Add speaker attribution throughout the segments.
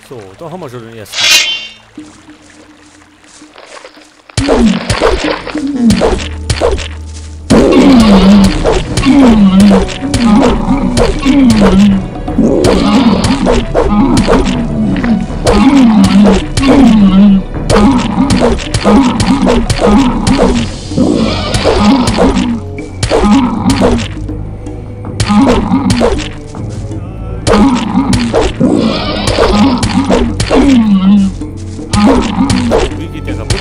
Speaker 1: So, da haben wir schon den ersten. Wie geht der kaputt?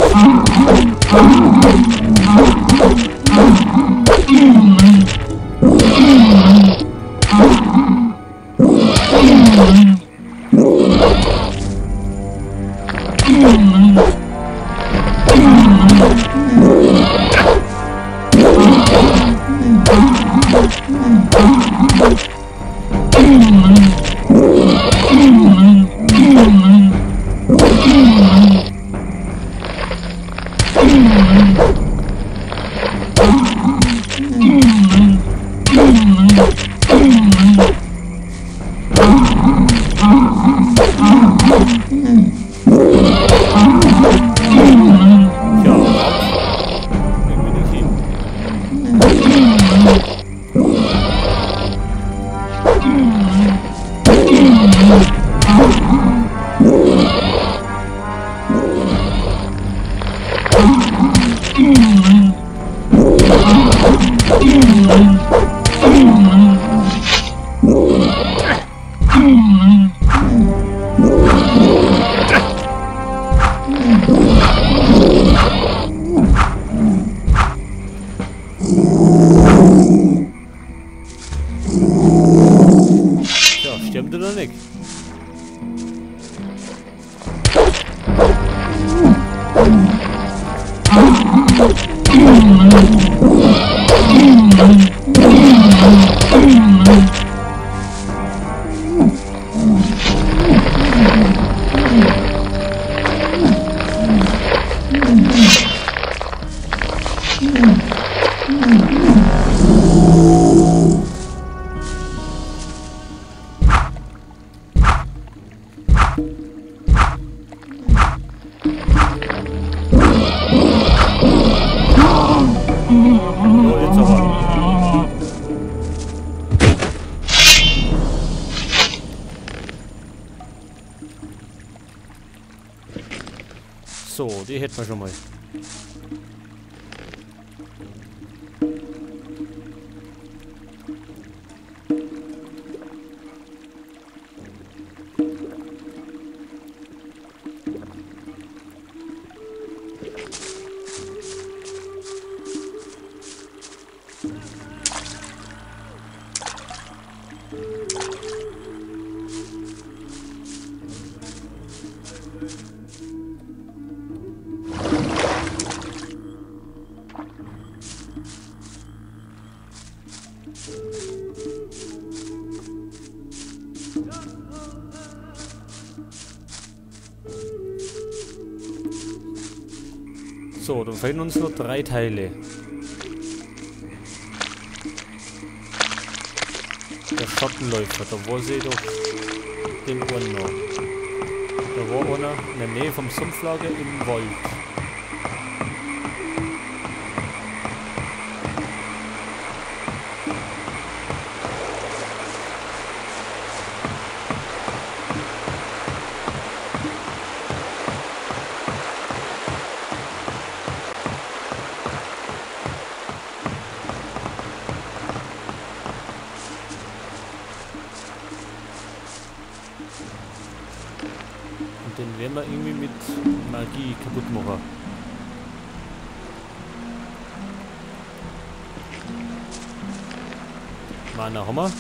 Speaker 1: Stimmt oder nicht? So, die hätten wir schon mal. So, dann fehlen uns noch 3 Teile. Der Schattenläufer, da war sie doch den einen noch. Da war einer in der Nähe vom Sumpflager im Wald. Den werden wir irgendwie mit Magie kaputt machen. Mana haben wir.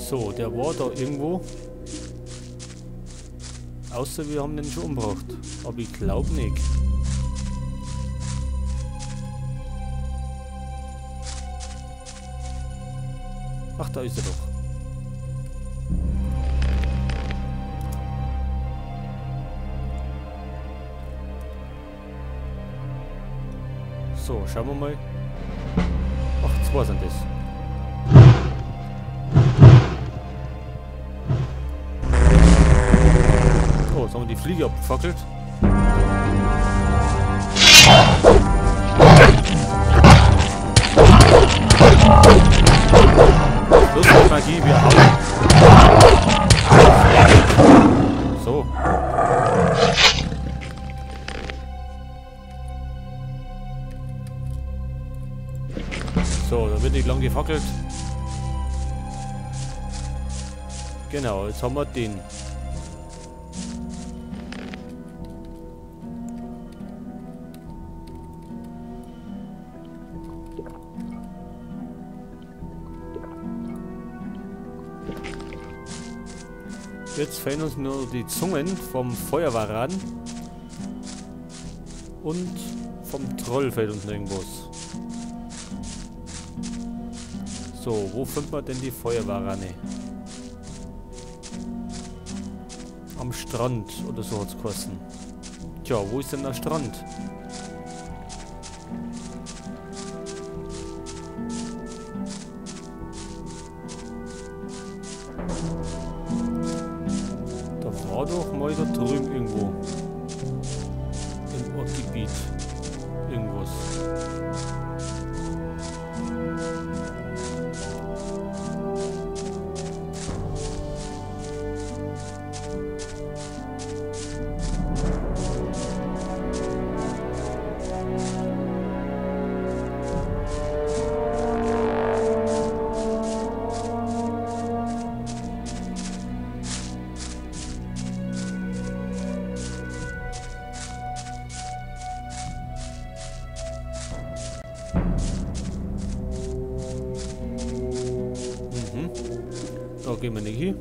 Speaker 1: So, der war da irgendwo. Außer wir haben den schon umgebracht. Aber ich glaube nicht. Ach, da ist er doch. So, schauen wir mal. Ach, zwei sind das. Oh, jetzt haben wir die Fliege abgefackelt. Los mit Magie, wir hauen. So. So, da wird nicht lang gefackelt. Genau, jetzt haben wir den. Jetzt fehlen uns nur die Zungen vom Feuerwaran und vom Troll fehlt uns noch irgendwas. So, wo findet man denn die Feuerwarane? Am Strand oder so hat's geheißen. Tja, wo ist denn der Strand? Da war doch mal da drüben irgendwo. Im Ortgebiet. Irgendwas. Da gehen wir nicht hin.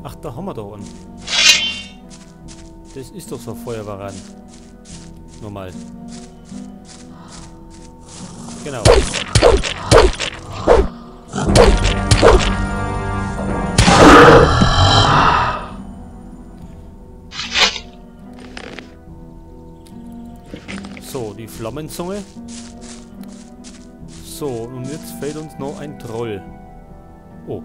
Speaker 1: Ach, da haben wir doch einen. Das ist doch so ein Feuerwaran. Normal. Genau. So, die Flammenzunge. So, und jetzt fehlt uns noch ein Troll. Oh.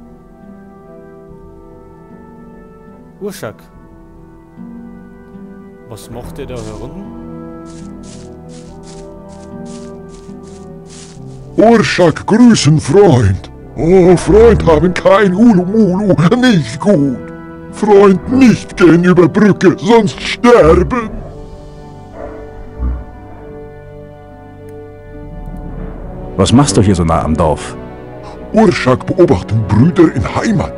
Speaker 1: Urshak. Was macht der da herunten?
Speaker 2: Urshak grüßen, Freund. Oh, Freund haben kein Ulumulu, nicht gut. Freund nicht gehen über Brücke, sonst sterben.
Speaker 3: Was machst du hier so nah am Dorf?
Speaker 2: Urshak beobachten Brüder in Heimat.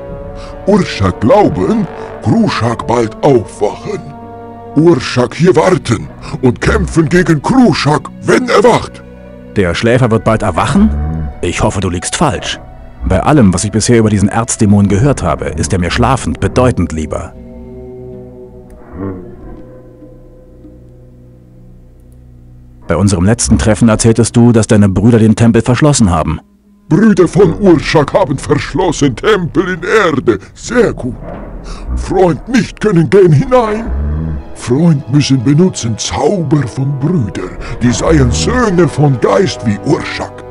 Speaker 2: Urshak glauben, Krushak bald aufwachen. Urshak hier warten und kämpfen gegen Krushak, wenn er wacht.
Speaker 3: Der Schläfer wird bald erwachen? Ich hoffe, du liegst falsch. Bei allem, was ich bisher über diesen Erzdämon gehört habe, ist er mir schlafend bedeutend lieber. Bei unserem letzten Treffen erzähltest du, dass deine Brüder den Tempel verschlossen haben.
Speaker 2: Brüder von Urshak haben verschlossen Tempel in Erde. Sehr gut. Freund nicht können gehen hinein. Freund müssen benutzen Zauber von Brüder. Die seien Söhne von Geist wie Urshak.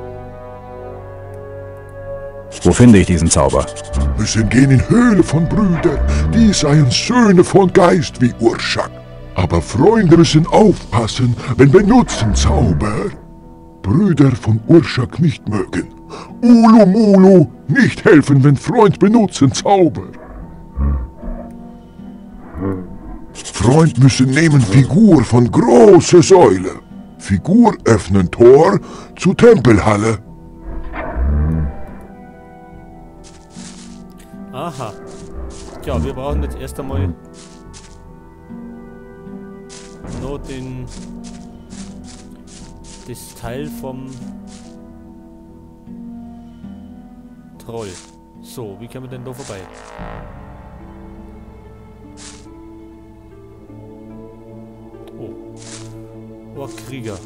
Speaker 3: Wo finde ich diesen Zauber?
Speaker 2: Müssen gehen in Höhle von Brüder. Die seien Söhne von Geist wie Urshak. Aber Freunde müssen aufpassen, wenn benutzen Zauber. Brüder von Urshak nicht mögen. Ulu Mulu nicht helfen, wenn Freund benutzen Zauber. Freund müssen nehmen Figur von große Säule. Figur öffnen Tor zu Tempelhalle.
Speaker 1: Aha. Ja, wir brauchen jetzt erst einmal noch das Teil vom Troll. So, wie kommen wir denn da vorbei? Oh. Oh, Krieger.